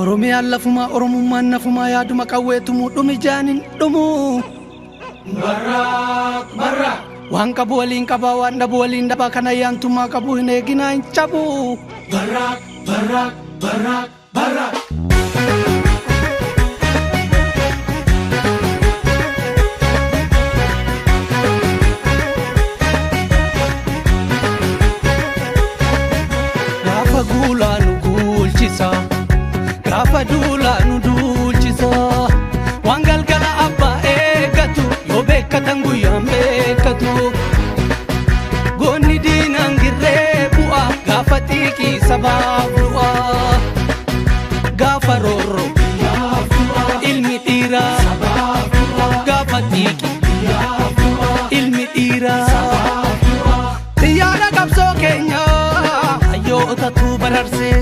Oromiyaan lafumaa Oromummaan nafumaa yaaduma qawweetumuu dhumi jaanin dhumuu. Barraaq barraaq. Waan qabu waliin qabaa waan dhabu waliin dhabaa kan ayyaantummaa qabu hin eeginaa hin cabu. Barraaq barraaq barraaq barraaq. Gaafa guulaa nu guulchisa gaafa duulaa nu duulchisa waan galgala abbaa eeggatu yoo beekkatan guyyaan beekkatu goonni diinaan girree bu'a gaafa xiiqii sabaaf du'a gaafa roorro ilmi dhiiraa gaafa xiiqii ilmi dhiiraa xiyyaara qabsoo keenyaa hayyootatu bararsee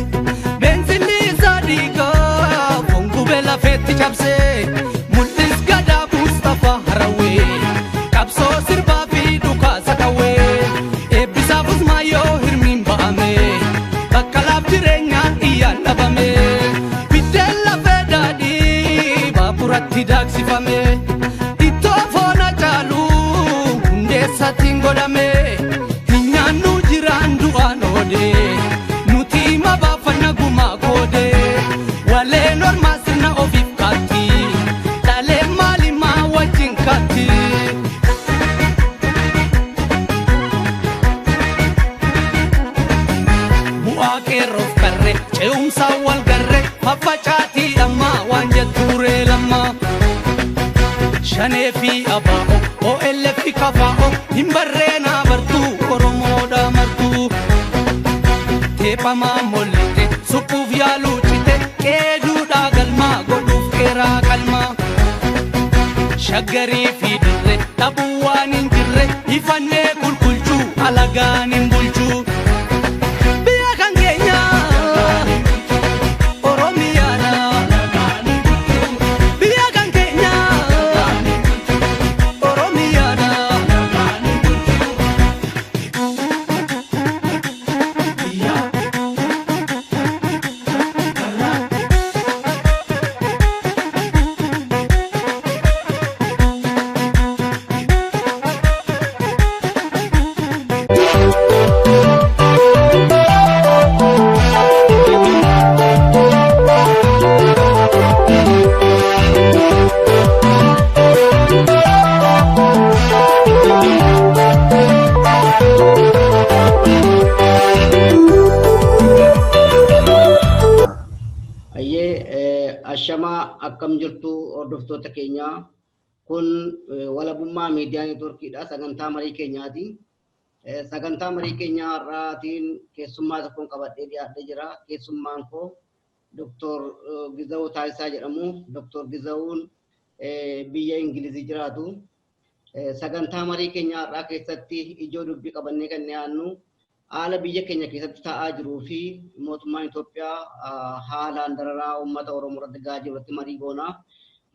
beensilli isaa dhiigaa foon lafeetti cabsee mul'is gadaa Mustafaa Harawwee qabsoo sirbaa fi dhukaasa qawwee eebbisaaf Usmaayyoo hirmiin ba'ame bakka laaf jireenyaa iyyaan dhabame biddeen lafee daadhii baaburatti daaksifame ittoo foona caalu hundeessaatiin godhame hin nyaannu jiraan du'aan oode nuti hima baafanna gumaa koode waleen ormaa sirna ofiif kaatti dhalee maalimaa wajjin kaatti. Bu'aa qeerroof qarree ce'umsaan wal garree faffacaatii dhammaa waan jettuuree lammaa. Shanee fi abaa'o OLF fi kafaa'o hin barreenaa bartuu Oromoodha martuu. Teephamaa mollite suphuuf yaaluu cite qeeduudhaa galmaa godhuuf qeeraa qalmaa. Shaggarii fi dirree dhabuu waan hin jirre ifannee kulkulchuu alagaan hin bulchuu. Biyya kan keenya Oromiyaadha. Biyya kan keenya Oromiyaadha. Ayyee ashamaa akkam jirtu hordoftoota keenyaa kun walabummaa miidiyaa neetworkiidha sagantaa marii keenyaati. Sagantaa marii keenyaa har'aatiin keessummaa tokkoon qabadhee dhiyaadhee jira. Keessummaan koo Dr. Gizawuu Taasisaa jedhamu. Dr. Gizawuun biyya Ingilizii jiraatu. Sagantaa marii keenyaa har'aa keessatti ijoo dubbii qabannee kan dhiyaannu haala biyya keenya keessatti ta'aa jiruu fi mootummaan Itoophiyaa haalaan dararaa uummata Oromoo irratti gahaa jiru irratti marii goona.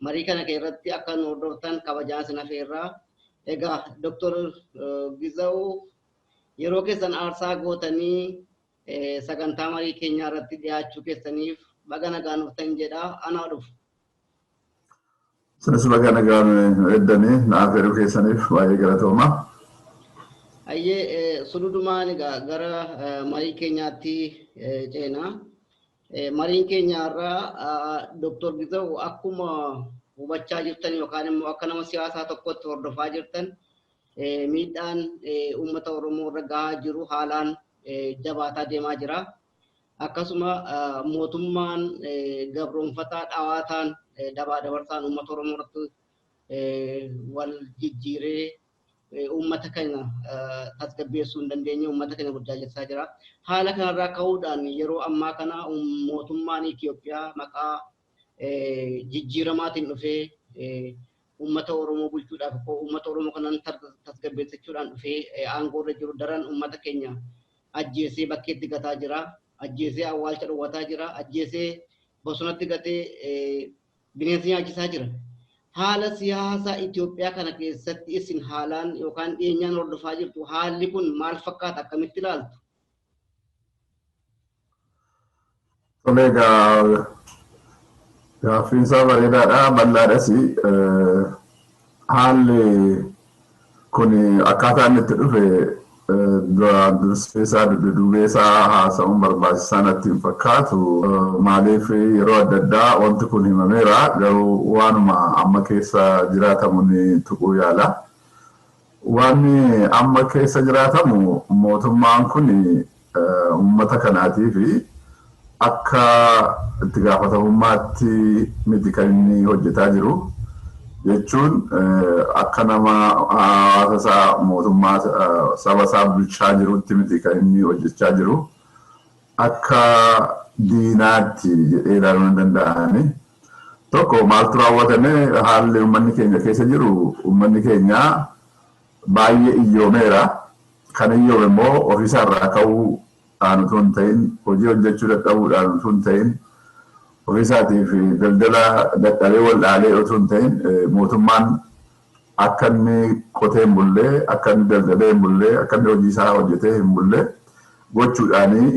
Marii kana irratti akka nu hordoftan kabajaan isin afeerra. Egaa Dr. Gizawuu yeroo keessan aarsaa gootanii sagantaa marii keenyaa irratti dhiyaachuu keessaniif baga nagaan dhuftan jedha. Anaa dhufu. Isinis baga nagaan nu eddanii na affeeruu keessaniif baay'ee galatooma. Ayyee sududumaan egaa gara marii keenyaatti ceena. Mariin keenya har'aa Dr. Gizaw akkuma hubachaa jirtan yookaan immoo akka nama siyaasaa tokkotti hordofaa jirtan miidhaan uummata Oromoo irra gahaa jiru haalaan jabaataa deemaa jira. Akkasuma mootummaan gabroonfataa dhawaataan dabaa dabarsaan uummata Oromoo irratti wal jijjiiree uummata kana tasgabbeessuu hin dandeenye uummata kana burjaajessaa jira. Haala kanarraa ka'uudhaan yeroo ammaa kana mootummaan Itoophiyaa maqaa jijjiiramaatiin dhufee uummata Oromoo bulchuudhaaf uummata Oromoo kanan tasgabbeessachuudhaan dhufee aangoo irra jiru daran uummata keenya ajjeesee bakkeetti gataa jira. Ajjeesee awwaalcha dhowwataa jira. Ajjeesee bosonatti gatee bineensa nyaachisaa jira. Haala siyaasa Itoophiyaa kana keessatti isin haalaan yookaan dhiyeenyaan hordofaa jirtu haalli kun maal fakkaata akkamitti ilaaltu? Tole egaa Gaaffiin isaa bareedaadha, bal'aadhas. Haalli kun akkaataa inni itti dhufe duraan dursee isaa dudduubee isaa haasa'uun barbaachisaa natti hin fakkaatu. Maaliif, yeroo adda addaa wanti kun himameera, garuu waanuma amma keessa jiraatamu ni tuquu yaala. Wanni amma keessa jiraatamu, mootummaan kun uummata kanaatii fi akka itti gaafatamummaatti miti kan inni hojjetaa jiru. Jechuun akka nama hawaasa isaa, mootummaa, saba isaa bulchaa jirutti miti kan inni hojjechaa jiru. Akka diinaatti jedhee ilaaluu hin danda'ani. Tokko, maaltu raawwatame? Haalli uummanni keenya keessa jiru, uummanni keenya baay'ee iyyoomeera. Kan iyyoome immoo ofiisaa irraa ka'uudhaan utuu hin ta'in, hojii hojjechuu dadhabuudhaan utuu hin ta'in, ofiisaatiif daldala dadhabee wal dhaalee utuu hin ta'in, mootummaan akka inni qotee hin bullee, akka inni daldalee hin bullee, akka inni hojii isaa hojjetee hin bullee gochuudhaanii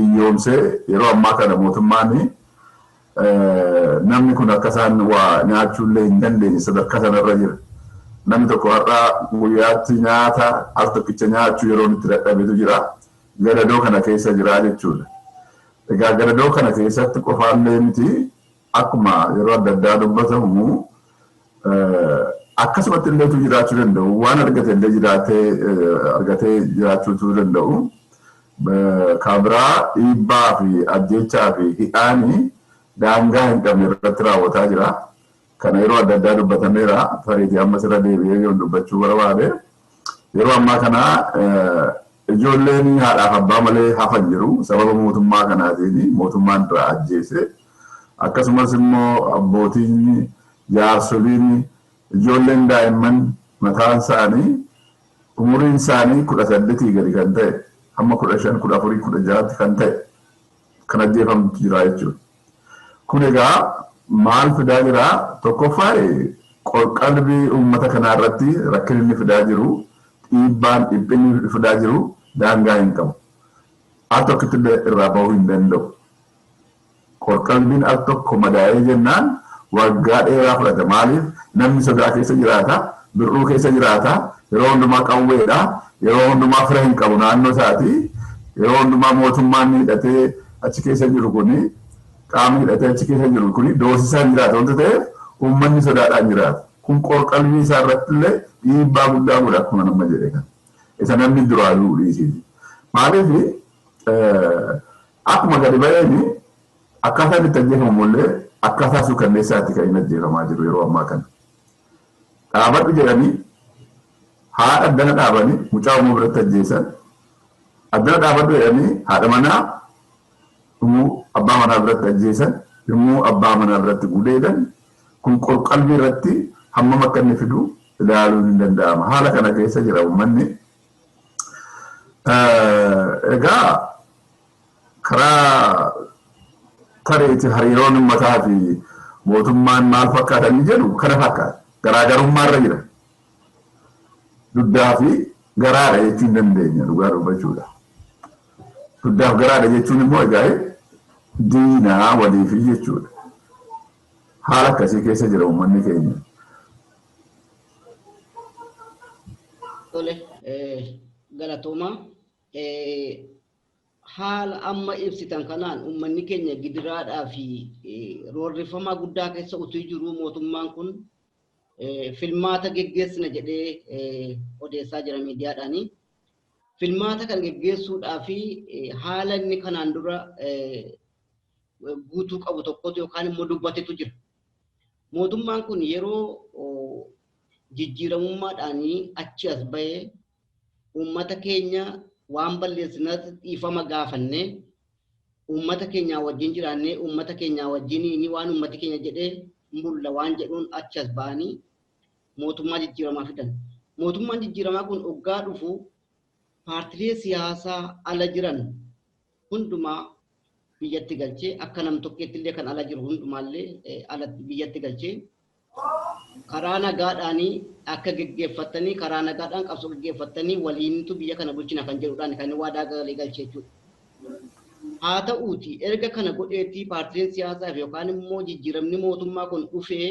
iyyoomsee, yeroo ammaa kana mootummaan namni kun akka isaan waa nyaachuullee hin dandeenye sadarkaa sanarra jira. Namni tokko har'a guyyaatti nyaata al tokkicha nyaachuu yeroo itti dadhabetu jira. Gadadoo kana keessa jira jechuudha. Egaa gadadoo kana keessatti qofaallee miti, akkuma yeroo adda addaa dubbatamu akkasumatti illeetu jiraachuu danda'u. Waan argate illee jiraatee argatee jiraachuutu danda'u. Kabiraa dhiibbaa fi ajjechaa fi hidhaanii daangaa hin qabne irratti raawwataa jira. Kana yeroo adda addaa dubbatameera. Tariitii ammas irra deebi'ee yoon dubbachuu barbaade, yeroo ammaa kana ijoolleen haadhaaf abbaa malee hafan jiru sababa mootummaa kanaatiin, mootummaan irraa ajjeese. Akkasumas immoo abbootiin, jaarsoliin, ijoolleen daa'imman mataan isaanii umuriin isaanii 18 gadi kan ta'e, hamma 15, 14, 16tti kan ta'e kan ajjeefamtu jira jechuudha. Kun egaa maal fidaa jira? Tokkoffaa, qalbii uummata kanaa irratti rakkinni inni fidaa jiru, dhiibbaan, dhiphinni fidaa jiru daangaa hin qabu. Al tokkotti illee irraa bahuu hin danda'u. Qorqalbiin al tokko madaa'ee jennaan waggaa dheeraa fudhata. Maaliif? Namni sodaa keessa jiraata, bir'uu keessa jiraata, yeroo hundumaa qawweedha, yeroo hundumaa fira hin qabu naannoo isaati, yeroo hundumaa mootummaan hidhatee achi keessa jiru kuni, qaamni hidhatee achi keessa jiru kuni doorsisaan jiraata wanta ta'eef, uummanni sodaadhaan jiraata. Kun qorqalbii isaa irratti illee dhiibbaa guddaa godha, akkuma nama jedhe kan. Isa namni duraa du'u dhiisiiti. Maaliif, akkuma gadi ba'eeni akkaataa inni itti ajjeefamu illee akkaataa suukanneessaatti kan inni ajjeefamaa jiru yeroo ammaa kana. Dhaabadhu jedhanii haadha addana dhaabanii mucaa uumuu biratti ajjeesan. Addana dhaabadhu jedhanii haadha manaa yommuu abbaa manaa biratti ajjeesan, yommuu abbaa manaa biratti gudeedan, kun qorqalbii irratti hammam akka inni fidu ilaaluun hin danda'ama. Haala kana keessa jira uummanni. Egaa karaa tareeti hariiroon uummataa fi mootummaan maal fakkaatanii jedhu kana fakkaata. Garaagarummaa irra jira. Duddaa fi garaadha jechuu hin dandeenya dhugaa dubbachuudha. Duddaaf garaadha jechuun immoo egaa diinaa waliifi jechuudha. Haala akkasii keessa jira uummanni keenya. Tole, galatooma. Haala amma ibsitan kanaan uummanni keenya gidiraadhaa fi roorrifamaa guddaa keessa utuu jiruu, mootummaan kun filmaata geggeessina jedhee odeessaa jira miidiyaadhaani. Filmaata kan geggeessuudhaa fi haala inni kanaan dura guutuu qabu tokkotu yookaan immoo dubbatetu jira. Mootummaan kun yeroo jijjiiramummaadhaan achi as bahee, uummata keenya waan balleessinas dhiifama gaafannee, uummata keenyaa wajjin jiraannee, uummata keenyaa wajjin waan uummati keenya jedhee bulla waan jedhuun achi as ba'anii mootummaa jijjiiramaa fidan. Mootummaan jijjiiramaa kun hoggaa dhufu paartilee siyaasaa ala jiran hundumaa biyyatti galchee, akka nam tokkeetti illee kan ala jiru hundumaallee alatti biyyatti galchee, karaa nagaadhaanii akka geggeeffattanii, karaa nagaadhaan qabsoo geggeeffattanii waliintu biyya kana bulchina kan jedhudhaan kan inni waadaa galee galchee jechuudha. Haa ta'uuti erga kana godheetii paartileen siyaasaaf yookaan immoo jijjiiramni mootummaa kun dhufee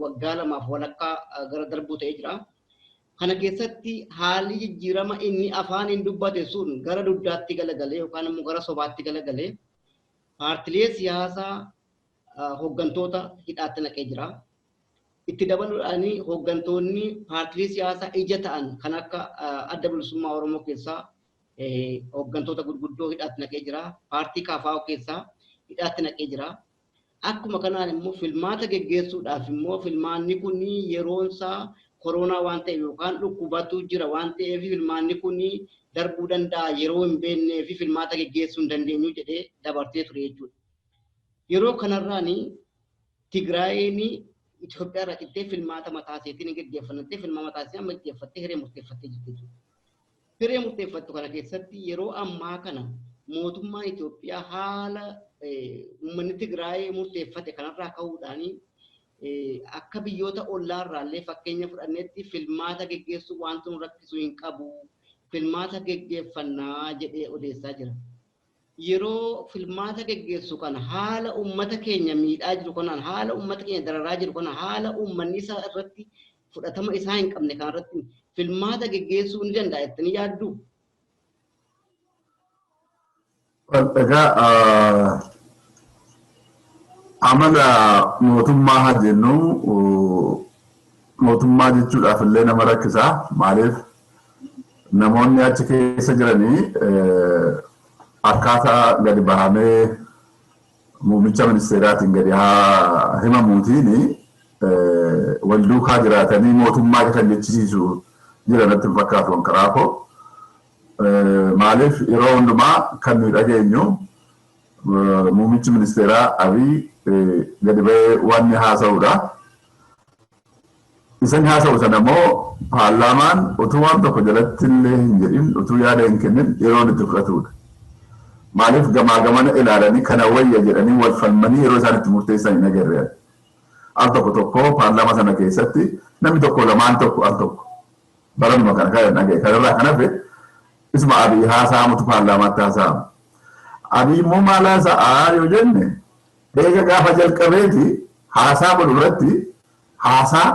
waggaa lamaaf walakkaa gara darbuu ta'ee jira. Kana keessatti haalli jijjiirama inni afaaniin dubbate sun gara dugdaatti galagalee yookaan immoo gara sobaatti galagalee paartilee siyaasaa hooggantoota hidhaatti naqee jira. Itti dabaluudhaan hooggantoonni paartilee siyaasaa ija ta'an kan akka Adda Bilisummaa Oromoo keessaa hooggantoota gurguddoo hidhaatti naqee jira. Paartii KFO keessaa hidhaatti naqee jira. Akkuma kanaan immoo filmaata geggeessuudhaaf immoo filmaanni kun yeroonsaa koronaa waan ta'eef yookaan dhukkubatu jira waan ta'eef filmaanni kun darbuu danda'a yeroo hin beeknee fi filmaata geggeessuu hin dandeenyu jedhee dabartee ture jechuudha. Yeroo kanarraan Tigraayiin Itoophiyaa irraa cittee filmaata mataa isheetiin geggeeffannattee filmaa mataa ishee amma geggeeffattee hiree murteeffattee jirti jechuudha. Hiree murteeffattu kana keessatti yeroo ammaa kana mootummaan Itoophiyaa haala uummanni Tigraay murteeffate kanarraa ka'uudhaan akka biyyoota ollaarraallee fakkeenya fudhannetti filmaata geggeessuu wanti nu rakkisu hin qabu. Filmaata geggeeffannaa jedhee odeessaa jira. Yeroo filmaata geggeessu kana haala uummata keenya miidhaa jiru kanaan, haala uummata keenya dararaa jiru kanaan, haala uummanni isaa irratti fudhatama isaa hin qabne kanarratti filmaata geggeessuu ni danda'a jettanii yaadduu? Egaa amala mootummaa haa jennu, mootummaa jechuudhaaf illee nama rakkisaa. Maaliif namoonni achi keessa jiranii akkaataa gadi bahamee muummicha ministeeraatiin gadi haa himamuutiin wal duukaa jiraatanii mootummaa kan jechisiisu jira natti hin fakkaatu karaa koo. Maaliif yeroo hundumaa kan nuyi dhageenyu muummichi ministeeraa Abiy gadi bahee waan haasa'udha. Isan haasa'u sana immoo paarlaamaan utuu waan tokko jalatti illee hin jedhin, utuu yaada hin kennin yeroo itti fudhatudha. Maaliif gamaa gamana ilaalanii kana wayya jedhanii wal falmanii yeroo isaan itti murteessan hin agarre. Al tokko tokko paarlaamaa sana keessatti namni tokko lamaan tokko al tokko baranuma kana kan dhagaye kanarraa kan hafe isuma Abiy haasa'amutu paarlaamaatti haasa'ama. Abiy immoo maal haasa'aa yoo jenne, eega gaafa jalqabeeti haasaa godhu irratti haasaa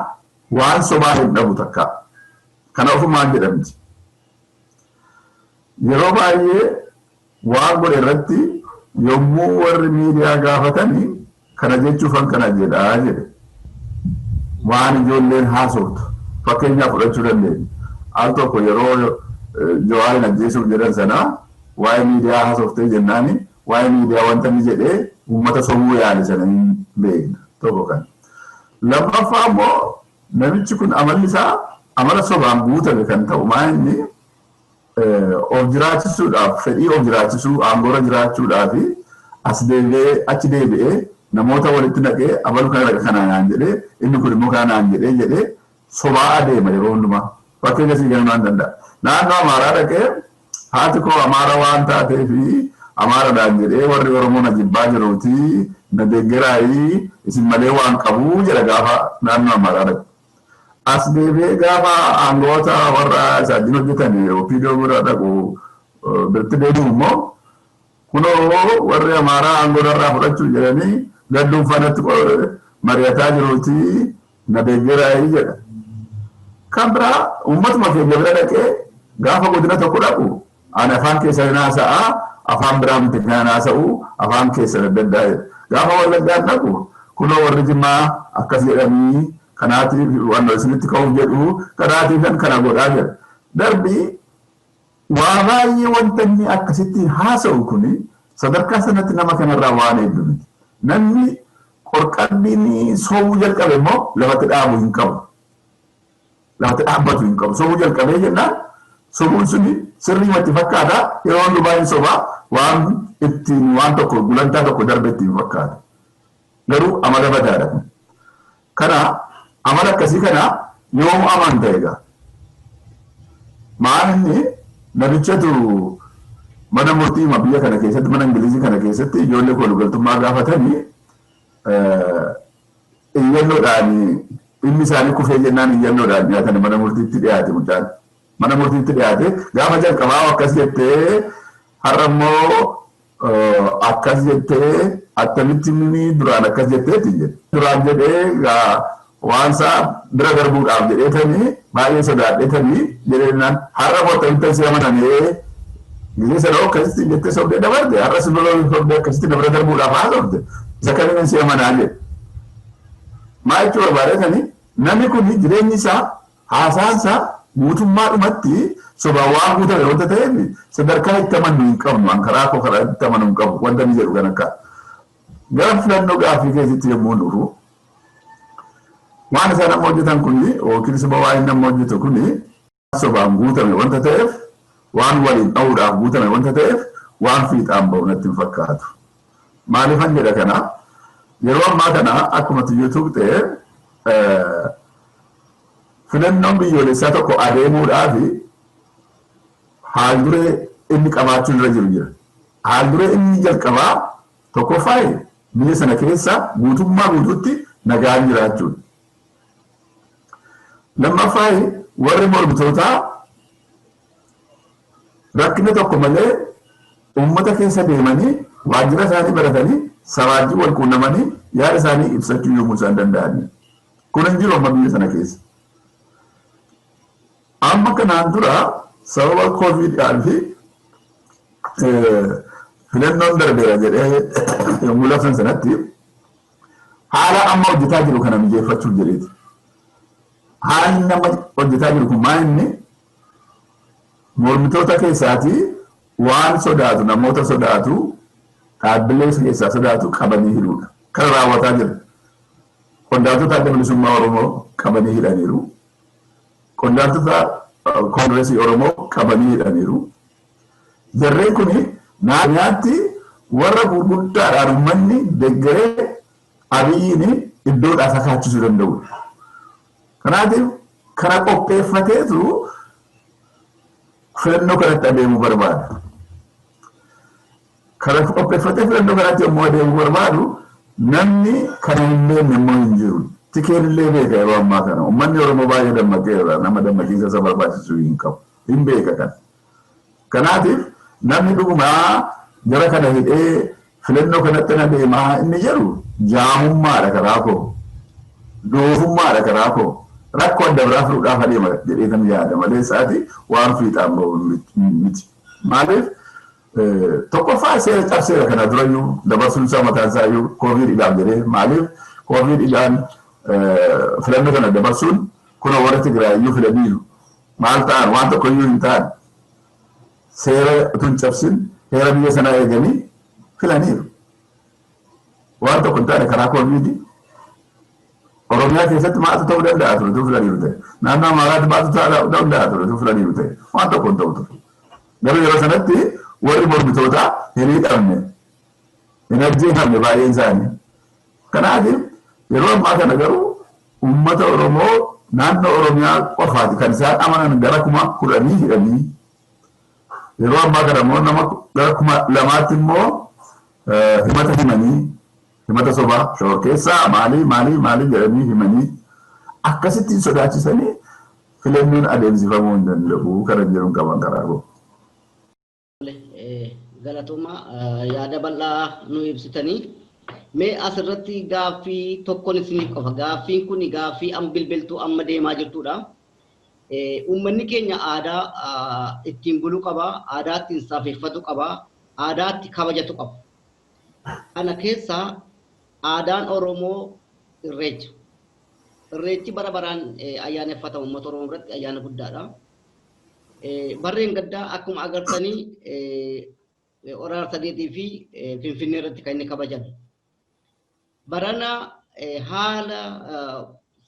waan sobaa hin dhabu takka. Kana ofumaan jedhamti. Yeroo baay'ee waan godhe irratti yommuu warri miidiyaa gaafatanii kana jechuufan kana jedhaa jedhe. Waan ijoolleen haasoftu fakkeenyaaf fudhachuu dandeenya. Al tokko yeroo Jawaarin ajjeesuuf jedhan sana waa'ee miidiyaa haasoftee jennaani waa'ee miidiyaa wanta inni jedhee uummata sobuu yaale sana hin beekna tokko kan. Lammaffaa immoo namichi kun amalli isaa amala sobaan guutame kan ta'u maa inni of jiraachisuudhaaf, fedhii of jiraachisuu, aangoorra jiraachuudhaaf as deebi'ee achi deebi'ee namoota walitti naqee abalu kana dhaqa kanaa naan jedhee, inni kun immoo kana naan jedhee jedhee sobaa adeema yeroo hundumaa. Fakkeenya sii kennuu nan danda'a. Naannoo Amaaraa dhaqee haati koo Amaara waan taateef Amaaradhaan jedhee warri Oromoo na jibbaa jiruuti na deeggaraayi isin malee waan qabuu jedha gaafa naannoo Amaaraa dhaqu. As deebi'ee gaafa aangoota warra isa wajjin hojjetan OPDO bira dhaqu biratti deebi'u immoo kunoo warri Amaaraa aangoo narraa fudhachuu jedhanii gadduun faanatti mari'ataa jiruuti na deeggaraayi jedha. Kan biraa uummatuma keenya bira dhaqee gaafa godina tokko dhaqu ani afaan keessan haasa'aa, afaan biraa miti kan haasa'u, afaan keessan adda addaa jedha. Gaafa Wallaggaan dhaqu kunoo warri Jimmaa akkas jedhanii kanaatiif waan isinitti ka'uuf jedhu kanaatiif kan kana godhaa jedha. Darbii waa baay'ee wanta inni akkasitti haasa'u kuni sadarkaa sanatti nama kanarraa waan hedduu miti. Namni qorqalbiin sobuu jalqabe immoo lafatti dhaabu hin qabu. Lafatti dhaabbatu hin qabu. Sobuu jalqabee jennaan sobuun suni sirriimatti fakkaata, yeroo hundumaa hin sobaa, waan ittiin waan tokko gulantaa tokko darbe ittiin fakkaata. Garuu amala badaadha kun. Kana amala akkasii kana yoom amanta egaa? Maal inni namichatu mana murtii biyya kana keessatti, mana Ingilizii kana keessatti ijoollee koolugaltummaa gaafatanii iyyannoodhaan dhimmi isaanii kufee jennaan iyyannoodhaan dhiyaatan mana murtiitti dhiyaate mucaan. Mana murtiitti dhiyaate gaafa jalqabaa akkas jettee har'a immoo Akkas jettee attamitti inni duraan akkas jetteeti jedhe. Duraan jedhee waan isaa bira darbuudhaaf jedheetanii baay'ee sodaadheetanii jedheenaan har'a mootummaa si amanamee gisee sana akkasitti jettee sobdee dabarte har'a si bira sobdee akkasitti bira darbuudhaaf haasofte isa kamiin si amanaa jedhe. Maa jechuu barbaadeetanii namni kun jireenyi isaa haasaan isaa guutummaadhumatti sobaan waan guutame wanta ta'eef sadarkaa itti amannu hin qabnu an karaa koo karaa itti amanu hin qabu wanta inni jedhu kan akka. Gara filannoo gaaffii keessatti yommuu nuru waan isaan amma hojjetan kuni yookiin immoo waan inni amma hojjetu kuni sobaan guutame wanta ta'eef waan waliin dha'uudhaaf guutame wanta ta'eef waan fiixaan ba'u natti hin fakkaatu. Maaliifan jedha kana yeroo ammaa kana akkuma tuyyuu tuqxee filannoon biyyoolessaa tokko adeemuudhaaf haal duree inni qabaachuun irra jiru jira. Haal duree inni jalqabaa tokkoffaa biyya sana keessa guutummaa guutuutti nagaan jiraachuudha. Lammaffaa warri mormitootaa rakkina tokko malee uummata keessa deemanii waajjira isaanii baratanii sabaajii wal quunnamanii yaada isaanii ibsachuu yommuu isaan danda'anii. Kun hin jiru amma biyya sana keessa. Amma kanaan dura sababa kooviidhaan fi filannoon darbeera jedhee yommuu labsan sanatti haala amma hojjetaa jiru kana mijeeffachuuf jedheeti. Haalli nama hojjetaa jiru kun maal inni mormitoota keessaatii waan sodaatu namoota sodaatu dhaabbilee keessaa sodaatu qabanii hidhuudha. Kana raawwataa jira. Qondaaltota Adda Bilisummaa Oromoo qabanii hidhaniiru. Qondaaltota Koongireesii Oromoo qabanii hidhaniiru. Jarreen kun naannaatti warra gurguddaadhaan uummanni deeggaree Abiyyiin iddoodhaa sakaachisuu danda'udha. Kanaatiif kana qopheeffateetu filannoo kanatti adeemuu barbaada. Kana qopheeffatee filannoo kanatti yommuu adeemuu barbaadu namni kana hin beekne immoo hin jiru. Tikeen illee beeka yeroo ammaa kana. Uummanni Oromoo baay'ee dammaqeera. Nama dammaqiinsa isa barbaachisu hin qabu. Hin beeka kana. Kanaatiif namni dhugumaa jara kana hidhee filannoo kanatti na deemaa inni jedhu jaamummaadha karaa koo. Doofummaadha karaa koo. Rakkoo adda biraa furuudhaaf adeema jedhee kan yaada malee isaati waan fiixaan bahu miti. Maaliif tokkoffaa seera cabseera kana durayyuu dabarsuun isaa mataan isaa iyyuu kooviidhaaf jedhee maaliif kooviidhaan filannoo kana dabarsuun kun warra Tigraay iyyuu filaniiru. Maal ta'an waan tokko iyyuu hin ta'an seera utuu hin cabsin heera biyya sanaa eeganii filaniiru. Waan tokko hin taane karaa kooviidii Oromiyaa keessatti maaltu ta'uu danda'a ture utuu filaniiru ta'e. Naannoo Amaaraatti maaltu ta'uu danda'a ture utuu filaniiru ta'e. Waan tokko hin ta'u ture. Garuu yeroo sanatti warri mormitootaa hin hidhamne, hin ajjeefamne baay'een isaanii. Kanaatiif yeroo ammaa kana garuu uummata Oromoo naannoo Oromiyaa qofaati kan isaan amanan gara 10,000 hidhanii yeroo ammaa kana immoo nama gara 2,000tti immoo himata himanii himata sobaa shororkeessaa maalii maalii maalii jedhanii himanii akkasittiin sodaachisanii filannoon adeemsifamuu hin danda'u kana jedhuun qaban karaa koo. Galatooma yaada bal'aa nu ibsitanii. Mee asirratti gaaffii tokkoon isiniif qofa. Gaaffiin kun gaaffii amma bilbiltuu amma deemaa jirtudha. Uummanni keenya aadaa ittiin bulu qaba, aadaa ittiin safeeffatu qaba, aadaa itti kabajatu qaba. Kana keessaa aadaan Oromoo Irreecha. Irreechi bara baraan ayyaaneffatama uummata Oromoo biratti ayyaana guddaadha. Barreen gaddaa akkuma agartanii Hora Harsadeetii fi Finfinnee irratti kan inni kabajame. Barana haala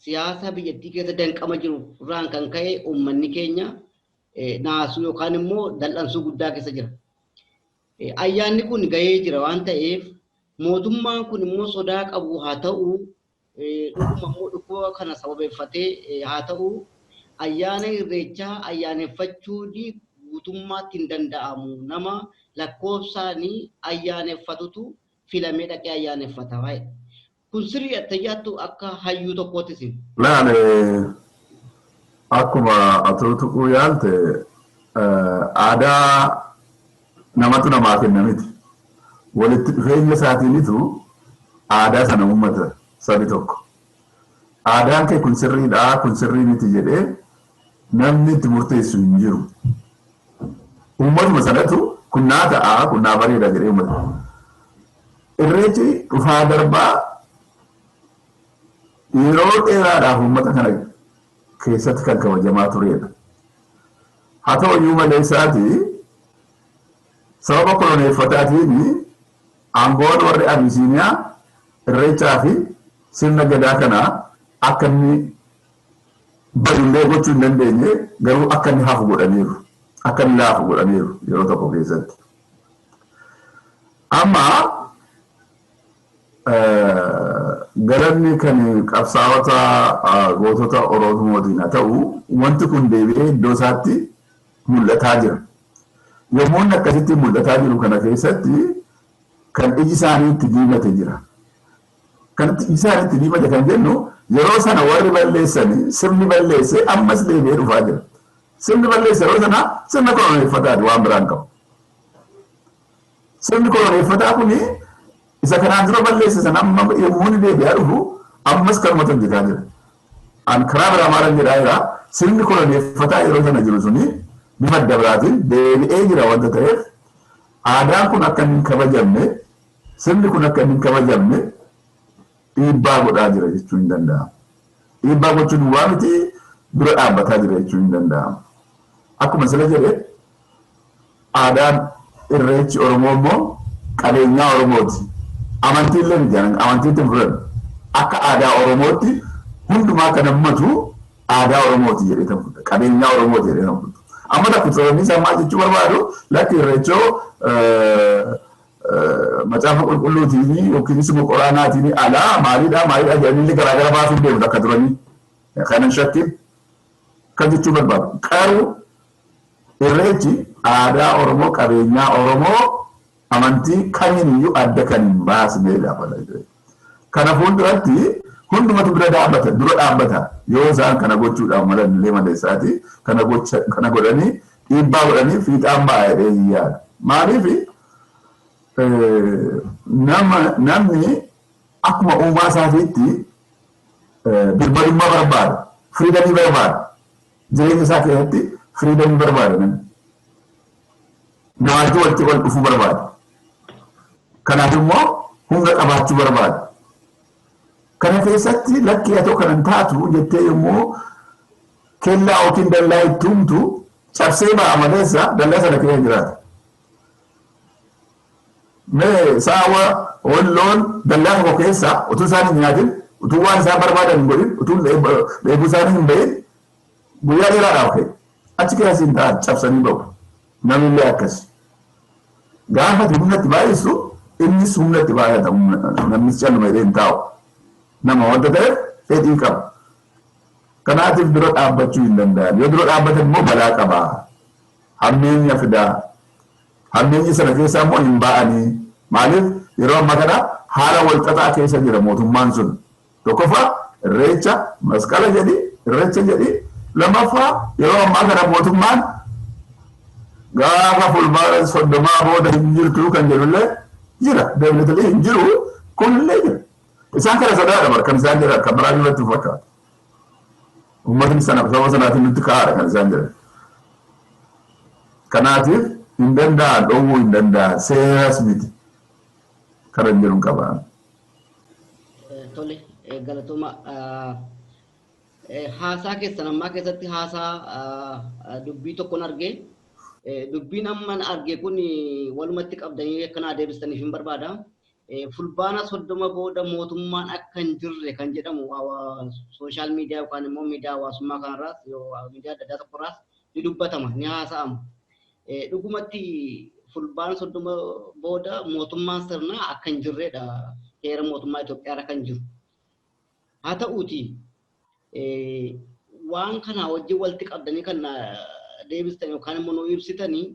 siyaasa biyyattii keessa danqama jiru irraan kan ka'e uummanni keenya naasuu yookaan immoo dal'ansuu guddaa keessa jira. Ayyaanni kun gahee jira waan ta'eef mootummaan kun immoo sodaa qabu haa ta'u dhuguma immoo dhukkuba kana sababeeffatee haa ta'u ayyaana irreechaa ayyaaneffachuun guutummaatti hin danda'amu. Nama lakkoofsaan ayyaaneffatutu filamee dhaqee ayyaaneffata. Kun sirrii attayyaattu akka hayyuu tokkoottis. Laale akkuma atuu tuquu yaalte aadaa namatu namaa kenna miti. Walitti dhufeenya isaatiinitu aadaa sana uummata sabi tokko. Aadaan kee kun sirriidha, kun sirrii miti jedhee namni itti murteessu hin jiru. Uummatuma sanatu kun naa ta'a, kun naa bareeda jedhee uummata. Irreechi dhufaa darbaa yeroo dheeraadhaaf uummata kana keessatti kan kabajamaa turedha. Haa ta'u iyyuu malee isaati sababa koloneeffataatiin aangoon warri Abisiiniyaa irreechaa fi sirna gadaa kana akka inni badullee gochuu hin dandeenye, garuu akka inni hafu godhaniiru. Akka inni laafu godhaniiru yeroo tokko keessatti. Amma galanni kan qabsaa'ota gootota Oromootiin haa ta'u, wanti kun deebi'ee iddoo isaatti mul'ataa jira. Yommuu inni akkasitti mul'ataa jiru kana keessatti kan iji isaanii itti diimate jira. Kan iji isaanii itti diimate kan jennu, yeroo sana warri balleessanii, sirni balleessee ammas deebi'ee dhufaa jira. Sirni balleesse yeroo sana sirna koloneeffataati, waan biraan qabu. Sirni koloneeffataa kuni isa kanaan dura balleesse sana amma yommuu inni deebi'aa dhufu ammas kanumatu hojjetaa jira. An karaa biraa maalan jedhaa jira, sirni koloneeffataa yeroo sana jiru suni bifa adda biraatiin deebi'ee jira wanta ta'eef, aadaan kun akka hin kabajamne, sirni kun akka hin kabajamne dhiibbaa godhaa jira jechuun hin danda'amu. Dhiibbaa gochuun waa miti, dura dhaabbataa jira jechuun hin danda'amu. Akkuma sila jedhe, aadaan irreechi Oromoo immoo qabeenyaa Oromooti. Amantii illee miti, amantiitti hin fudhannu. Akka aadaa Oromootti hundumaa kan hammatu aadaa Oromooti jedhee kan fudhata. Qabeenyaa Oromooti jedhee kan fudhata. Amma takka sababni isaa maal jechuu barbaadu, lakki, irreechoo macaafa qulqulluutiin yookiinis immoo qoraanaatiin alaa maalidha maalidha jedhanii illee garaagara baasuuf deemu takka turanii. Kanan shakkin kan jechuu barbaadu. Garuu irreechi aadaa Oromoo, qabeenyaa Oromoo, amantii kamiin iyyuu adda kan hin baasnedha. Kana fuulduratti hundumatu bira dhaabbata, dura dhaabbata. Yoo isaan kana gochuudhaaf malan illee maleessaati kana gocha kana godhanii dhiibbaa godhanii fiixaan ba'a jedhee hin yaadu. Maaliif, namni akkuma uumaa isaatiitti birmadummaa barbaada, freedomii barbaada. Jireenya isaa keessatti freedomii barbaada namni. Namaatti walitti wal dhufuu barbaada. Kanaaf immoo humna qabaachuu barbaada. Kana keessatti lakkii haa ta'u kanan taatu jettee yommuu kellaa yookiin dallaa itti humtu cabsee ba'a maleessa dallaa sana keessa jiraata. Mee saawwa loon dallaa tokko keessa utuu isaan hin nyaatin, utuu waan isaan barbaadan hin godhin, utuu dheebuu isaanii hin bahin guyyaa dheeraadhaaf ka'e. Achi keessa hin ta'an, cabsanii ba'u. Namillee akkas. Gaafa ati humna itti baay'istu innis humna itti baay'ata, namnis calluma jedhee hin taa'u. Nama wanta ta'eef fedhii qaba. Kanaatiif dura dhaabbachuu hin danda'an. Yoo dura dhaabbatan immoo balaa qaba. Hammeenya fidaa. Hammeenyi sana keessaa immoo hin ba'anii. Maaliif, yeroo ammaa kana haala wal xaxaa keessa jira mootummaan sun. Tokkoffaa irreecha, masqala jedhi, irreecha jedhi. Lammaffaa, yeroo ammaa kana mootummaan gaafa fulbaana 30 booda hin jirtu kan jedhullee jira. Definitely hin jiru, kunillee jira. Isaan kana sodaadha bar kan isaan jedhan, kan biraa irratti fakkaata. Uummatni sana saba sanaatiin nutti ka'aadha kan isaan jedhan. Kanaatiif hin danda'an, dhowwuu hin danda'an, seeras miti. Kanan jedhu qaba. Tole, galatooma. Haasaa keessan ammaa keessatti haasaa dubbii tokkon arge. Dubbiin amman arge kun walumatti qabdanii akkanaa deebistaniif hin barbaada. Fulbaana 30 booda mootummaan akka hin jirre kan jedhamu social media yookaan immoo miidiyaa hawaasummaa kanarraas, miidiyaa adda addaa tokkorraas ni dubbatama, ni haasa'ama. Dhugumatti fulbaana 30 booda mootummaan sirnaa akka hin jirredha heera mootummaa Itoophiyaarra kan jiru. Haa ta'uuti, waan kana wajjin walitti qabdanii kan deebistan yookaan immoo nu ibsitanii,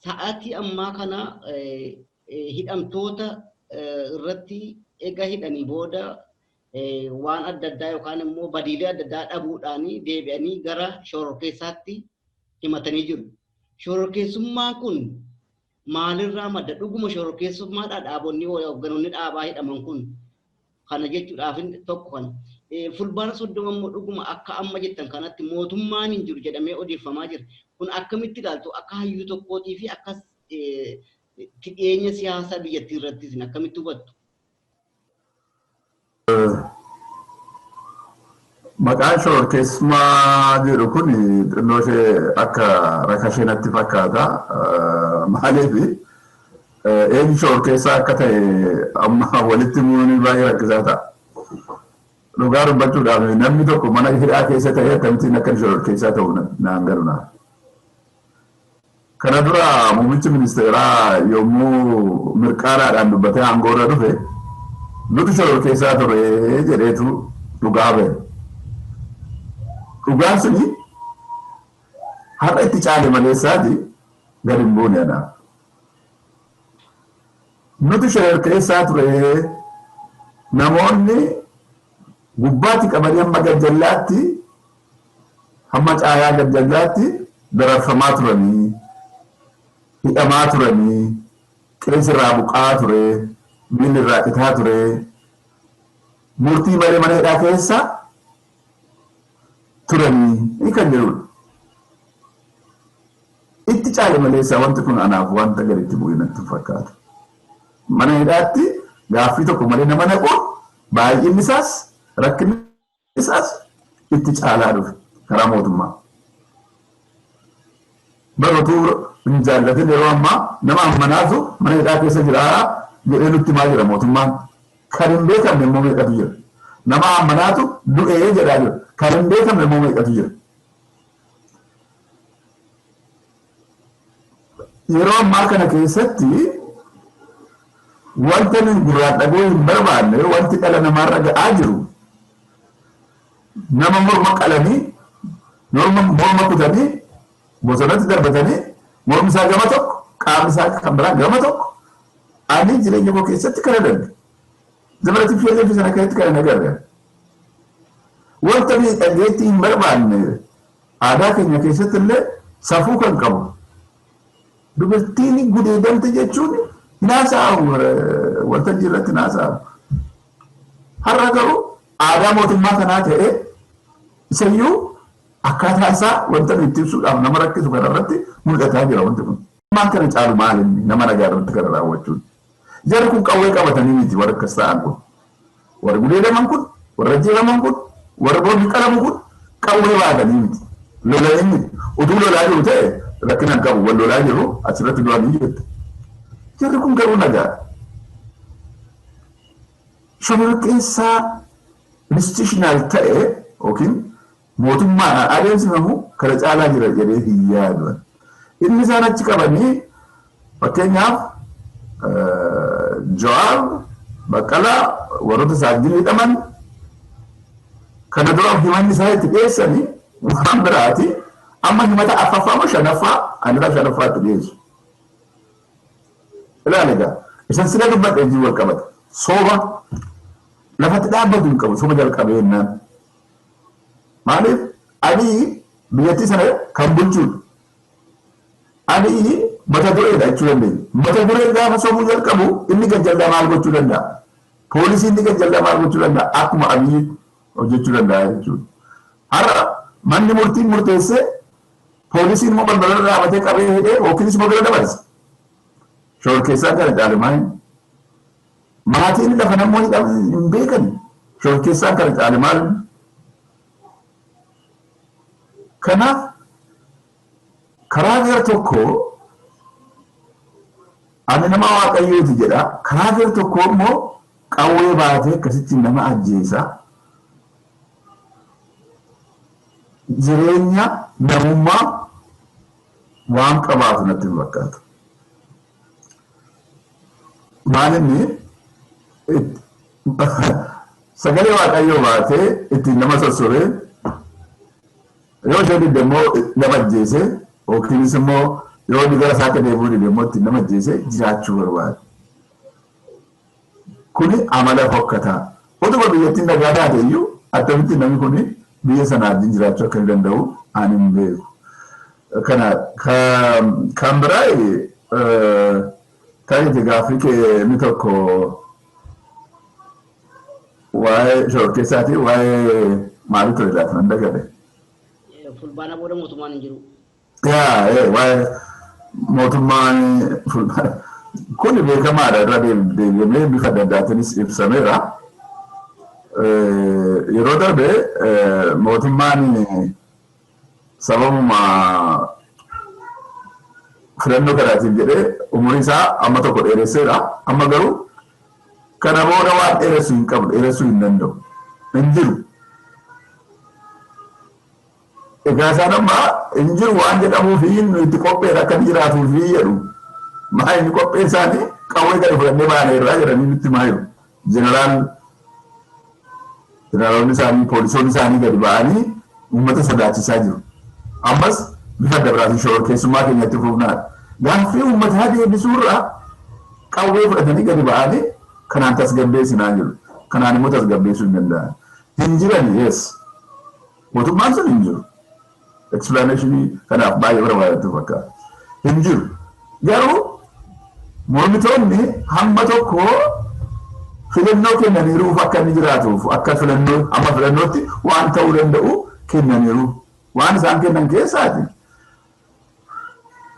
sa'aatii ammaa kana hidhamtoota irratti ega hidhanii booda waan adda addaa yookaan immoo badiilee adda addaa dhabuudhaan deebi'anii gara shororkeessaatti himatanii jiru. Shororkeessummaan kun Maalirraa madda? Dhuguma shororkeessummaadhaa dhaabonni hoogganoonni dhaabaa hidhaman kun kana jechuudhaaf tokko kana. Fulbaana 30 immoo dhuguma akka amma jettan kanatti mootummaan hin jiru jedhamee odeeffamaa jira. Kun akkamitti ilaaltu akka hayyuu tokkootii fi akka dhiyeenya siyaasaa biyyattii irrattis akkamitti hubattu? Maqaan shororkeessummaa jedhu kun xinnoo ishee akka rakashee natti fakkaata. Maaliif eenyu shororkeessaa akka ta'e amma walitti himuun baay'ee rakkisaa ta'a. Dhugaa dubbachuudhaaf namni tokko mana hidhaa keessa ta'ee akkamittiin akka shororkeessaa ta'u naan galu naaf. Kana dura muummichi ministeeraa yommuu mirqaanaadhaan dubbatee aangoorra dhufe nuti shororkeessaa ture jedheetu dhugaa ba'e. Dhugaan suni har'a itti caale maleessaati gad hin buune anaaf. Nuti shororkeessaa ture namoonni gubbaatti qabanii hamma gajjallaatti hamma caayaa gajjallaatti dararfamaa turanii hidhamaa turanii qeensi irraa buqqa'aa ture miilli irraa citaa ture murtii malee mana hidhaa keessa turanii kan jedhudha. Itti caale maleessaa wanti kun anaaf wanta gaditti bu'e natti fakkaata. Mana hidhaatti gaaffii tokko malee nama naquun baay'inni isaas rakkinni isaas itti caalaa dhufe karaa mootummaa. Bara utuu hin jaallatin yeroo ammaa nama ammanaatu mana hidhaa keessa jira jedhee nutti himaa jira mootummaan. Kan hin beekamne immoo meeqatu jira. Nama ammanaatu du'ee jedhaa jira. Kan hin beekamne immoo meeqatu jira. Yeroo ammaa kana keessatti wanta nuyi gurraan dhagoo hin barbaanne wanti dhala namaarra ga'aa jiru nama morma qalanii morma kutanii bosonatti darbatanii mormi isaa gama tokko qaamni isaa kan biraa gama tokko ani jireenya koo keessatti kana darbe. Zamana TPLF sana keessatti kana hin agarre. Wanta nuyi dhageettii hin barbaanne aadaa keenya keessatti illee safuu kan qabu. Dubartiin gudeedamte jechuun hin haasa'amu waltajjii irratti hin haasa'amu. Har'a garuu aadaa mootummaa kanaa ta'ee isayyuu akkaataa isaa wanta nuyi itti ibsuudhaaf nama rakkisu kanarratti mul'ataa jira wanti kun. Maal kana caalu maal inni nama nagaa irratti kana raawwachuun. Jarri kun qawwee qabatanii miti warra akkas ta'an kun. Warri gudeedaman kun, warri ajjeefaman kun, warri boombi qalamu kun qawwee baatanii miti. Lolanii miti. Utuu lolaa jiru ta'e rakkina hin qabu. Wal lolaa jiru asirratti du'anii jette. Jarri kun garuu nagaa. Shororkeessaa institutional ta'e yookiin mootummaadhaan adeemsifamu kana caalaa jira jedhee hin yaadu. Inni isaan achi qabanii fakkeenyaaf Jawaar, Baqqalaa warroota isaa wajjin hidhaman kana dura himanni isaa itti dhiyeessanii waan biraati. Amma himata affaffaa moo shanaffaa aniraa shanaffaa itti dhiyeessu. Ilaali egaa isan sila dubbadhe wajjin wal qabata. Soba lafatti dhaabbatu hin qabu soba jalqabee jennaan. Maaliif Abiy biyyattii sana kan bulchuudha. Abiy mata dureedha jechuu dandeenya. Mata dureen gaafa sobuu jalqabu inni gajjallaa maal gochuu danda'a? Poolisiin inni gajjallaa maal gochuu danda'a? Akkuma Abiy hojjechuu danda'a jechuudha. Har'a manni murtiin murteessee poolisiin immoo balbala irra dhaabatee qabee hidhee yookiinis immoo bira dabarsa. Shororkeessaan kana caale maali? Maatiin lafa namoonni hin beekan. Shororkeessaan kana caale maali? Kanaaf karaa gara tokko ani nama waaqayyooti jedha. Karaa gara tokko immoo qawwee baatee akkasitti nama ajjeesa. Jireenya namummaa waan qabaatu natti hin fakkaatu. Maal inni sagalee waaqayyoo baatee ittiin nama sossobee yoo ishee didde immoo nama ajjeese yookiinis immoo yoo inni gara isaa akka deebi'uu dide immoo ittiin nama ajjeese jiraachuu barbaada. Kuni amala fokkataa. Utuma biyyattiin nagaa taate iyyuu attamitti namni kuni biyya sana wajjin jiraachuu akka inni danda'u ani hin beeku. Kana kan biraa Tarii gaaffii kee inni tokko waa'ee shororkeessaatii waa'ee maalii ture laata nan dagade. Fulbaana booda mootummaan hin jiru. Yaa waa'ee mootummaan fulbaana kun beekamaadha irra deebi'amee bifa adda addaatiinis ibsameera. Yeroo darbe mootummaan sababuma filannoo kanaatiin jedhee umurii isaa amma tokko dheeresseera. Amma garuu kana booda waan dheeressuu hin qabu, dheeressuu hin danda'u. Hin jiru. Egaa isaan amma hin jiru waan jedhamuuf nu itti qopheedha akka inni jiraatuuf jedhu. Maa inni qopheen isaanii qawwee gadi fudhannee baaneerraa jedhanii nutti himaa jiru. Jeneraalonni isaanii poolisoonni isaanii gadi ba'anii uummata sodaachisaa jiru. Ammas bifa adda biraatiin shororkeessummaa keenyatti fufnaadha. Gaaffii uummataa deebisuurraa qawwee fudhatanii gadi ba'anii kanaan tasgabbeessinaa jiru. Kanaan immoo tasgabbeessuu hin danda'an. Hin jiran, yes. Mootummaan sun hin jiru. Explanationii kanaaf baay'ee barbaadatu fakkaata. Hin jiru. Garuu mormitoonni hamma tokko filannoo kennaniiruuf akka inni jiraatuuf akka filannoo amma filannootti waan ta'uu danda'u kennaniiru. Waan isaan kennan keessaati.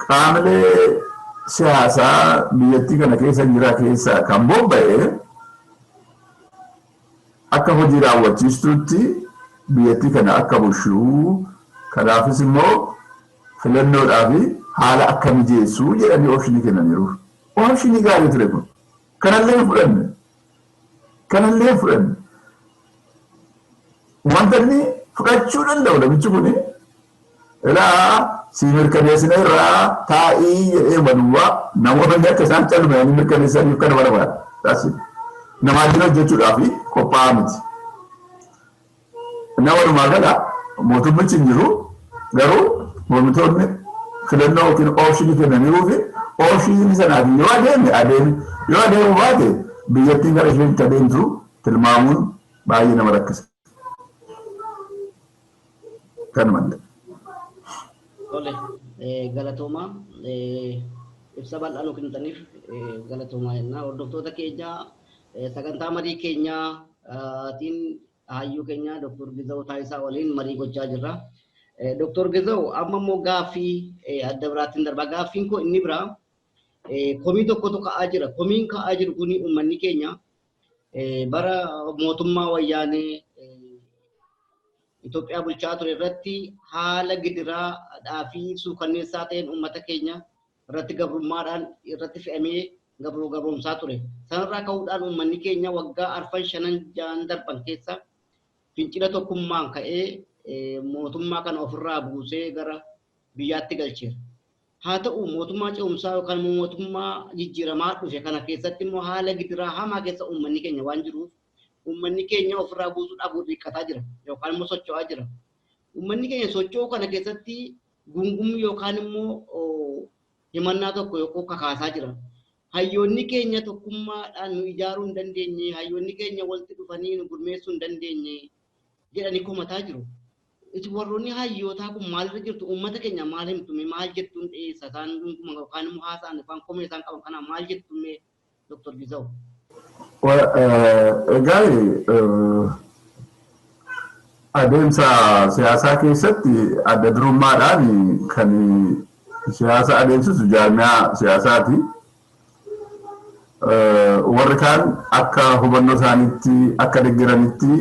Qaamolee siyaasaa biyyattii kana keessa jira keessaa kan bobba'e akka hojii raawwachiistuutti biyyattii kana akka bulchuu, kanaafis immoo filannoodhaaf haala akka mijeessuu jedhanii optionii kennaniiru. Optionii gaarii ture kun. Kanallee hin fudhanne. Kanallee hin fudhanne. Wanta inni fudhachuu danda'u namichi kuni ilaa si mirkaneessina irraa taa'ii jedhee maduwwaa namoonni akka isaan calmanii mirkaneessaniif kana barbaada. Namaa wajjin hojjechuudhaaf qophaa'aa miti. Nama walumaa gala mootummichi hin jiru, garuu mormitoonni filannoo yookiin optionii kennaniiruu fi optionii sanaaf yoo adeeme adeeme, yoo adeemu baate biyyattiin gara isheen itti adeemtu tilmaamuun baay'ee nama rakkisa. Kanuma. Tole, galatoomaa, ibsa bal'aa nu kennitaniif galatoomaa jenna. Hordoftoota keenya, sagantaa marii keenyaatiin hayyuu keenya Dr. Gizaw Taayisaa waliin marii gochaa jirra. Dr. Gizaw, amma immoo gaaffii adda biraatiin darba. Gaaffiin koo inni biraa komii tokkotu ka'aa jira. Komiin ka'aa jiru kuni uummanni keenya bara mootummaa wayyaanee Itoophiyaa bulchaa ture irratti haala gidiraadhaa fi suukanneessaa ta'een uummata keenya irratti gabrummaadhaan irratti fe'amee gabroo gabroomsaa ture. Sanarraa ka'uudhaan uummanni keenya waggaa arfan shanan ja'an darban keessa fincila tokkummaan ka'ee mootummaa kana ofirraa buusee gara biyyaatti galcheera. Haa ta'u, mootummaa ce'umsaa yookaan immoo mootummaa jijjiiramaa dhufe kana keessatti immoo haala gidiraa hamaa keessa uummanni keenya waan jiruuf uummanni keenya ofirraa buusuudhaaf dhiiqqataa jira yookaan immoo socho'aa jira. Uummanni keenya socho'uu kana keessatti gungummi yookaan immoo himannaa tokko yookaan kakaasaa jira. Hayyoonni keenya tokkummaadhaan nu ijaaruu hin dandeenye, hayyoonni keenya walitti dhufanii nu gurmeessuu hin dandeenye jedhanii komataa jiru. Isin warroonni hayyootaa kun maalirra jirtu? Uummata keenya maal himtu? Maal jettuun dhiyeessa isaan gunguma yookaan immoo haasa'an yookaan komee isaan qaban kanaa maal jettu mee, Dr. Gizaw? Egaa adeemsa siyaasaa keessatti adda durummaadhaan kan siyaasa adeemsisu jaarmiyaa siyaasaati. Warri kaan akka hubannoo isaaniitti akka deeggaranitti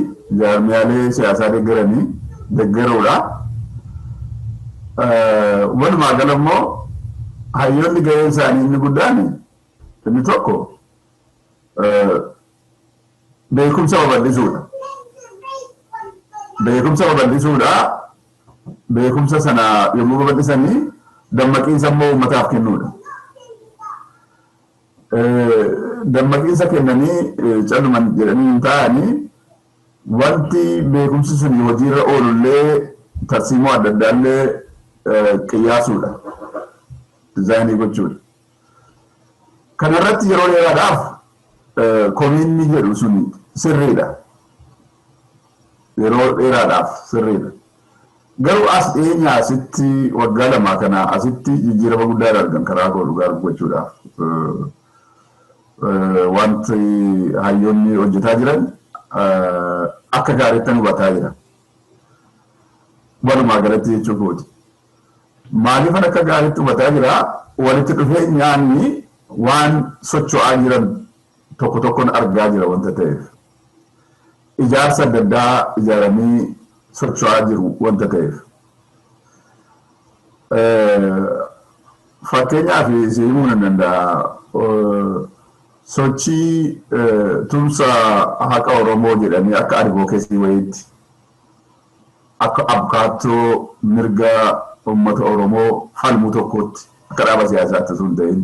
jaarmiyaalee siyaasaa deeggaranii deeggaruudha. Walumaa gala immoo hayyoonni gaheen isaanii inni guddaan inni tokko beekumsa babal'isuudha. Beekumsa babal'isuudha. Beekumsa sana yommuu babal'isanii dammaqiinsa immoo uummataaf kennuudha. Dammaqiinsa kennanii calluman jedhanii hin taa'anii, wanti beekumsi sun hojiirra oolullee tarsiimoo adda addaallee qiyyaasuudha. Designii gochuudha. Kanarratti yeroo dheeraadhaaf komiinni jedhu sun sirriidha. Yeroo dheeraadhaaf sirriidha. Garuu as dhiyeenya asitti waggaa 2 kana asitti jijjiirama guddaa argan karaa koo dhugaa dubbachuudhaaf. Wanti hayyoonni hojjetaa jiran akka gaariitti hubataa jira. Walumaa galatti jechuu kooti. Maaliifan akka gaariitti hubataa jira? Walitti dhufeenyaan waan socho'aa jiran tokko tokkoon argaa jira wanta ta'eef. Ijaarsa adda addaa ijaaramii socho'aa jiru wanta ta'eef. Fakkeenyaaf si himuu nan danda'a. Sochii tumsa haqa Oromoo jedhanii akka advocacy wayiitti akka abukaattoo mirga uummata Oromoo falmuu tokkotti akka dhaaba siyaasaatti osoo hin ta'in.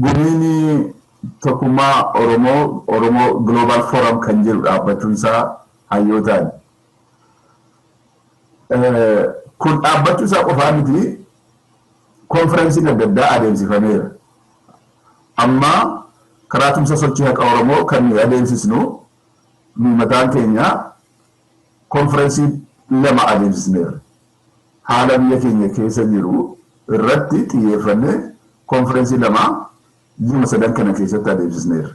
Gumiin tokkummaa Oromoo Oromoo Global Forum kan jedhu dhaabbachuun isaa hayyootaan. Kun dhaabbachuu isaa qofaa miti, konferensiin adda addaa adeemsifameera. Amma karaa tumsa sochii haqa Oromoo kan nuyi adeemsisnu nu mataan keenya konferensii 2 adeemsisneerra. Haala biyya keenya keessa jiru irratti xiyyeeffannee konferensii 2 ji'a 3 kana keessatti adeemsisneerra.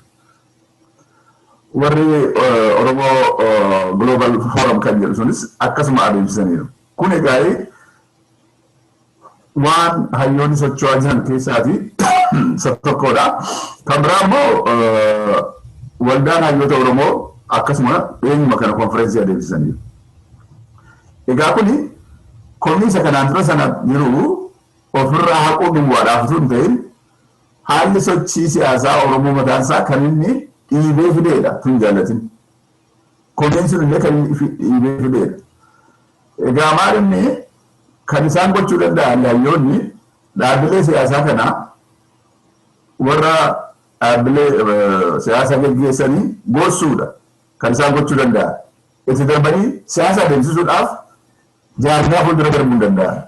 Warri Oromoo Global Forum kan jedhu sunis akkasuma adeemsisaniiru. Kun egaa waan hayyoonni socho'aa jiran keessaati isa tokkodha. Kan biraa immoo waldaan hayyoota Oromoo akkasuma dhiyeenyuma kana konferensii adeemsisaniiru. Egaa kuni komii isa kanaan dura sana jiru ofirraa haquu duwwaadhaaf osoo hin ta'in haalli sochii siyaasaa Oromoo mataan isaa kan inni dhiibee fideedha tun jaallatin. Komiin sun illee kan inni dhiibee fideedha. Egaa maal inni kan isaan gochuu danda'an hayyoonni dhaabbilee siyaasaa kana warra dhaabbilee siyaasaa geggeessanii gorsuudha kan isaan gochuu danda'an. Itti darbanii siyaasa adeemsisuudhaaf jaarmiyaa fuuldura darbuu hin danda'an.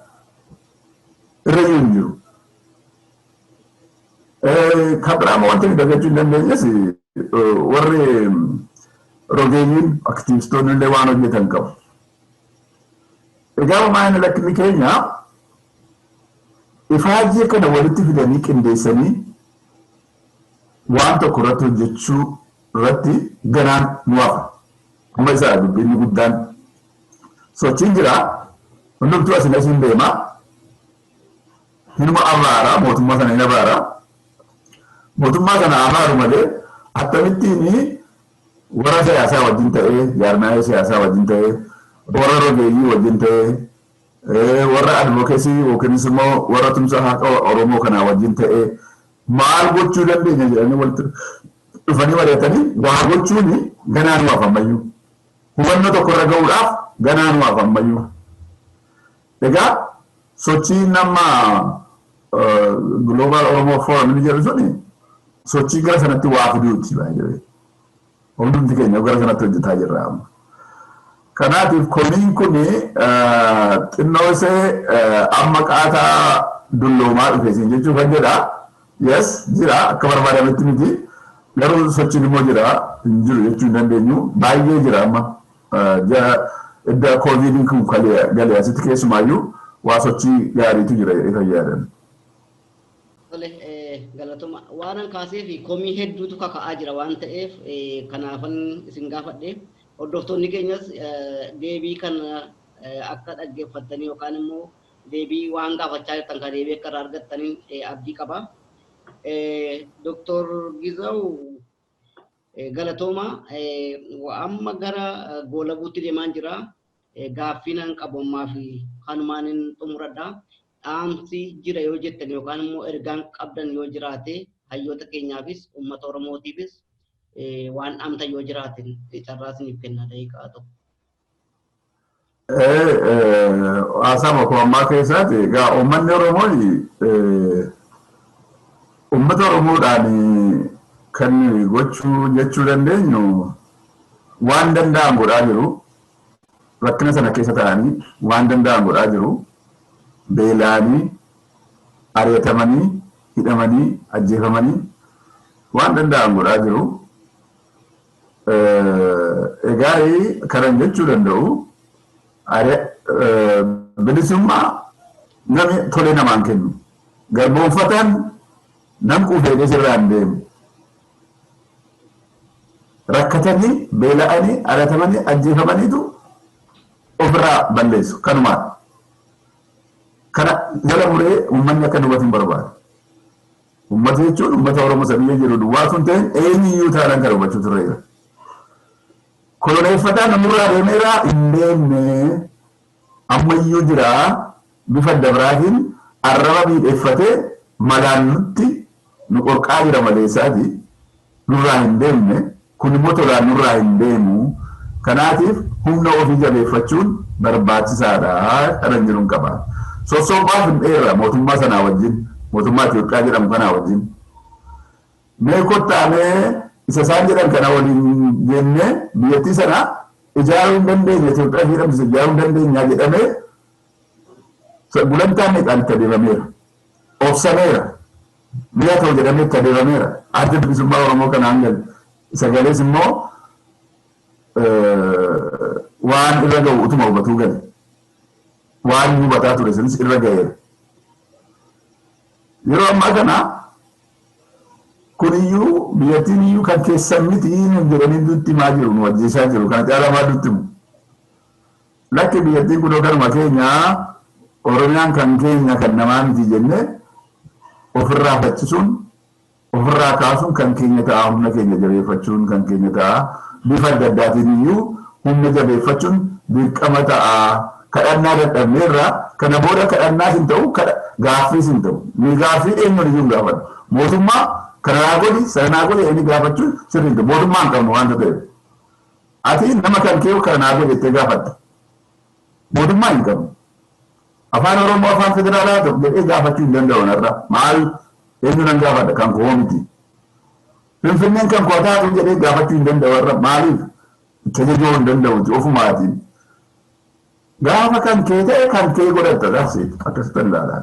Irra iyyuu hin jiru. Kan biraa immoo wanti dagachuu hin dandeenyes warri rogeeyyiin aktiivistoonni illee waan hojjetan qabu. Egaa maal inni lakkinni keenya ifaajjii kana walitti fidanii qindeessanii waan tokko irratti hojjechuu irratti ganaan nu hafa. Amma isa dubbiin guddaan sochiin jira, hundumtuu asin asiin deema. Hinuma abaara, mootummaa sana hin abaara. Mootummaa sana abaaru malee akkamittiin warra siyaasaa wajjin ta'ee, jaarmiyaalee siyaasaa wajjin ta'ee, warra rogeeyyii wajjin ta'ee, warra advocacy yookiinis immoo warra tumsa haqa Oromoo kanaa wajjin ta'ee maal gochuu dandeenya jedhanii walitti dhufanii mari'atanii waa gochuun ganaa nu hafa ammayyuu. Hubannoo tokko irra ga'uudhaaf ganaa nu hafa ammayyuu. Egaa sochii nama Global Oromo Forum inni jedhu suni sochii gara sanatti waa fiduuti baay'ee. Hundumti keenya gara sanatti hojjetaa jirra amma. Kanaatiif komiin kun xinnoo ishee amma qaataa dulloomaa dhufe siin jechuu kan jedha. Yes, jira, akka barbaadametti miti. Garuu sochiin immoo jira, hin jiru jechuu hin dandeenyu. Baay'ee jira amma. Edda kooviidiin kun galee asitti keessumaayyuu waa sochii gaariitu jira jedhee kan yaadan. Tole, galatoma. Waan an kaasee fi komii hedduutu kaka'aa jira waan ta'eef kanaafan isin gaafadhe. Hordoftoonni keenyas deebii kana akka dhaggeeffattanii yookaan immoo deebii waan gaafachaa jirtan kan deebii akka irraa argattanii abdii qaba. Doktor Gizaw, galatooma. Amma gara goolabuutti deemaa jira. Gaaffii nan qabu ammaa fi kanumaan hin xumuradha. Dhaamsi jira yoo jettan yookaan immoo ergaan qabdan yoo jiraate hayyoota keenyaafis uummata Oromootiifis waan dhaamtan yoo jiraate carraa isiniif kenna daqiiqaa tokko. Haasaa koo ammaa keessaati egaa uummanni Oromoo uummata Oromoodhaan kan gochuu jechuu dandeenyu waan danda'an godhaa jiru. Rakkina sana keessa ta'anii waan danda'an godhaa jiru. Beela'anii, ari'atamanii, hidhamanii, ajjeefamanii waan danda'an godhaa jiru. Egaa kanan jechuu danda'u Bilisummaa namni tolee namaan kennu. Garboonfataan nam quufee sirraa hin deemu. Rakkatanii, beela'anii, alatamanii, ajjeefamaniitu ofirraa balleessu. Kanumaan. Kana jala muree uummanni akka hubatu hin barbaadu. Uummata jechuun uummata Oromoo isa biyya jiru duwwaa sun ta'in eenyuyyuu taanaan kan hubachuu turre jira. Koloneeffataan namurraa deemeeraa hin deemne, ammayyuu jira, bifa adda biraatiin arraba miidheeffatee malaan nutti nu qorqaa jira maleessaati nurraa hin deemne. Kun immoo tolaan nurraa hin deemu. Kanaatiif humna ofii jabeeffachuun barbaachisaadha kanan jiruun qaba. Sossobbaaf hin dheerra mootummaa sanaa wajjin, mootummaa Itoophiyaa jedhamu kanaa wajjin. Mee kottaamee isa isaan jedhan kana waliin jennee biyyattii sana ijaaruu hin dandeenya, Itoophiyaa jedhamtu ijaaruu hin dandeenya jedhamee gulantaa meeqaan itti adeemameera. Obsameera. Mi'a ta'u jedhamee itti adeemameera. Adda Bilisummaa Oromoo kanaan gale. Sagalees immoo waan irra ga'u utuma hubatuu gale. Waan hubataa ture sunis irra ga'eera. Yeroo ammaa kana kuniyyuu biyyattiin iyyuu kan keessan miti jedhanii nutti himaa jiru, nu ajjeesaa jiru. Kana caalaa maal nutti himu? Lakki, biyyattiin kunoo kanuma keenya, Oromiyaan kan keenya, kan namaa miti jennee ofirraa faccisuun, ofirraa kaasuun kan keenya ta'a, humna keenya jabeeffachuun kan keenya ta'a, bifa adda addaatiin iyyuu humna jabeeffachuun dirqama ta'a. Kadhannaa dadhabneerra, kana booda kadhannaas hin ta'u, gaaffiis hin ta'u. Ni gaaffii eenyuun iyyuu hin gaafadhu. Mootummaa kana naa godhi, sana naa godhi inni gaafachuun sirrii hin ta'u. Mootummaa hin qabnu waanta ta'eef. Ati nama kan kee kana naa godhi jettee gaafatta. Mootummaa hin qabnu. Afaan Oromoo afaan federaalaa ta'u jedhee gaafachuu hin danda'u narra. Maal, eenyu nan gaafadha? Kan koo miti. Finfinneen kan koo taatu jedhee gaafachuu hin danda'u har'a. Maaliif? Tajajuu hin danda'uti ofumaatiin. Gaafa kan kee ta'e kan kee godhatta, that's akkasitti ilaalaa.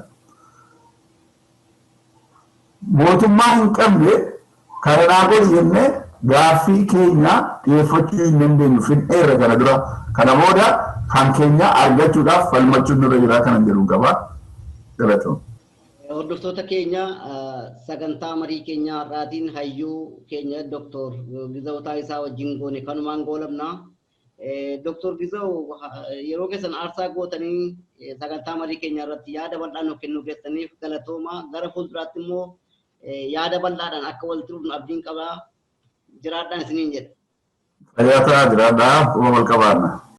Mootummaa hin qabne kana naa godhi jennee gaaffii keenya dhiyeeffachuu hin dandeenyu, fin'eerra kana dura. Kana booda kan keenya argachuudhaaf falmachuun nurra jira kanan jedhu qaba. Galatoom. Hordoftoota keenya, sagantaa marii keenya har'aatiin hayyuu keenya Dr. Gizaw Taayisaa wajjin goone kanumaan goolabna. Dr. Gizaw, yeroo keessan aarsaa gootanii sagantaa marii keenya irratti yaada bal'aa nuuf kennuu keessaniif galatooma. Gara fuulduraatti immoo yaada bal'aadhaan akka walitti dhufnu abdiin qabaa. Jiraadhaan isiniin jedha. Fayyaa ta'aa, jiraadhaa, quba wal qabaanna.